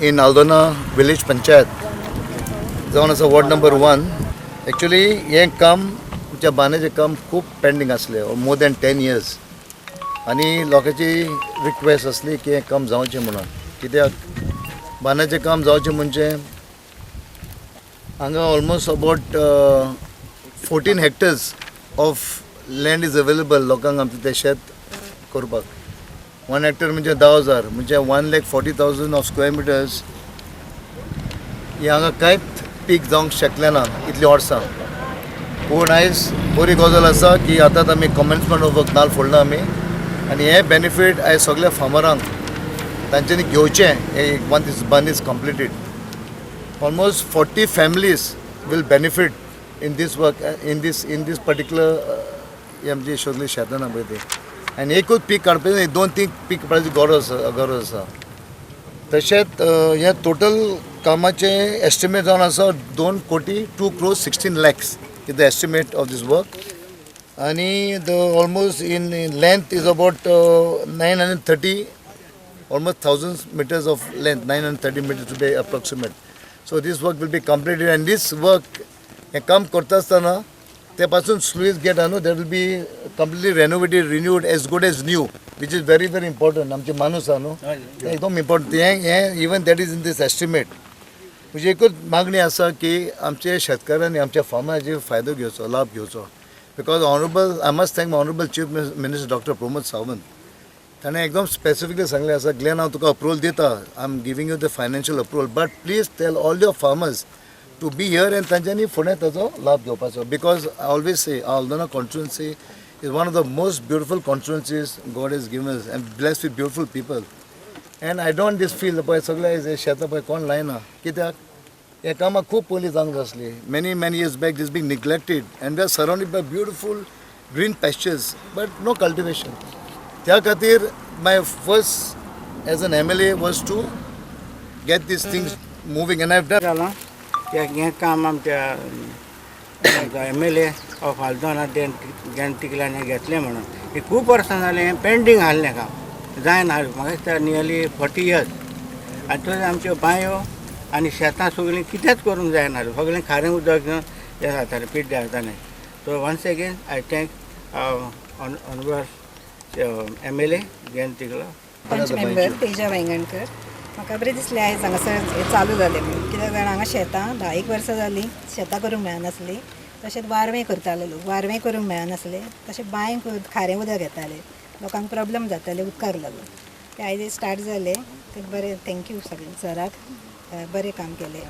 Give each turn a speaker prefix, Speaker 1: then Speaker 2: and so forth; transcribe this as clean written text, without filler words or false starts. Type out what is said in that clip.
Speaker 1: in Aldona village panchayat जावन आसा ward number 1. Actually हें काम आमच्या बांद्याचें काम खूब पेंडींग आसलें मोर दॅन 10 इयर्स आनी लोकांची रिक्वेस्ट आसली की हें काम जावचें म्हणून. कित्याक बांद्याचें काम जावचें म्हणजे हांगा almost about 14 hectares of land is available लोकांक आमचें तें शेत करपाक. 1 हेक्टर म्हणजे 10,000 म्हणजे 1,40,000 ऑफ स्क्वेअर मिटर्स हे हांगा कांयच पीक जावंक शकलें ना इतलीं वर्सां. पूण आयज बरी गजाल आसा की आतां आमी कमेन्समेंट ऑफ वर्क नाल फोडला आमी आनी हे बेनिफीट आयज सगळ्या फार्मरांक तांच्यांनी घेवचें. हे one this bund is completed, almost 40 families will benefit in this work, in this particular ही आमची सगळीं शेतां ना पळय ती. आनी एकूच पीक काडपाचें, दोन तीन पीक काडपाची गरज आसा. तशेंच हें टोटल कामाचें एस्टिमेट जावन आसा 2 कोटी, 2 crores 16 lakhs is the estimate of this work. आनी the almost in length is about 930 almost thousands meters of length, 930 meters to be approximate. So this work will be completed and this work हें काम करता आसतना ते पासून sluice get न्हू, that will be completely renovated, renewed as good as new, which is very very important. आमचे माणूस आहा न्हू, तें एकदम इम्पॉर्टंट. हें हें even that is in this estimate. म्हणजे एकूच मागणी आसा की आमचे शेतकारांनी आमच्या फार्माचेर फायदो घेवचो, लाभ घेवचो, because honourable, I must thank honourable Chief Minister Doctor Pramod Sawant. ताणें एकदम स्पेसिफिकली सांगलें आसा, ग्लॅन, हांव तुका अप्रुवल दिता, I am giving you the financial approval, but please tell all your farmers to be here and तांच्यांनी फुडें ताचो लाभ घेवपाचो, because I always say Aldona constituency is one of the most beautiful constituencies God has given us and blessed with beautiful people. And I don't this feel पळय सगळे शेतां पळय कोण लायना कित्याक हे कामां खूब पयलीं जावंक जाय आसली. Many many years back this being neglected and we are surrounded by beautiful green pastures but no cultivation. त्या खातीर my first as an MLA was to get these things moving and I done.
Speaker 2: जालां त्या हें काम आमच्या MLA of Aldona Jan तिकल्यान घेतलें म्हणून हें खूब वर्सां जालें हें पेंडींग आहलें काम जायना. म्हाका दिसता नियरली 40 इयर्स. आनी थंय आमच्यो बांयो आनी शेतां सगळीं कितेंच करूंक जायना, सगळें खारें उदक घेवन हें जातालें, पिड्ड्यार जातालें. So once again I thank honourable MLA Glenn Tiglo.
Speaker 3: पंच मेंबर तेजा वायंगणकर. म्हाका बरें दिसलें आयज हांगासर हें चालू जालें म्हणून. कित्याक जाणा, हांगा शेतां 10 एक वर्सां जालीं शेतां करूंक मेळनासलीं. तशेंच वारवें करताले लोक, वारवें करूंक मेळनासलें. तशें बांयक खारें उदक येतालें, लोकांक प्रॉब्लम जाताले उदकाक लागून. तें आयज स्टार्ट जालें, तें बरें. Thank you सगळें सराक, बरें काम केलें.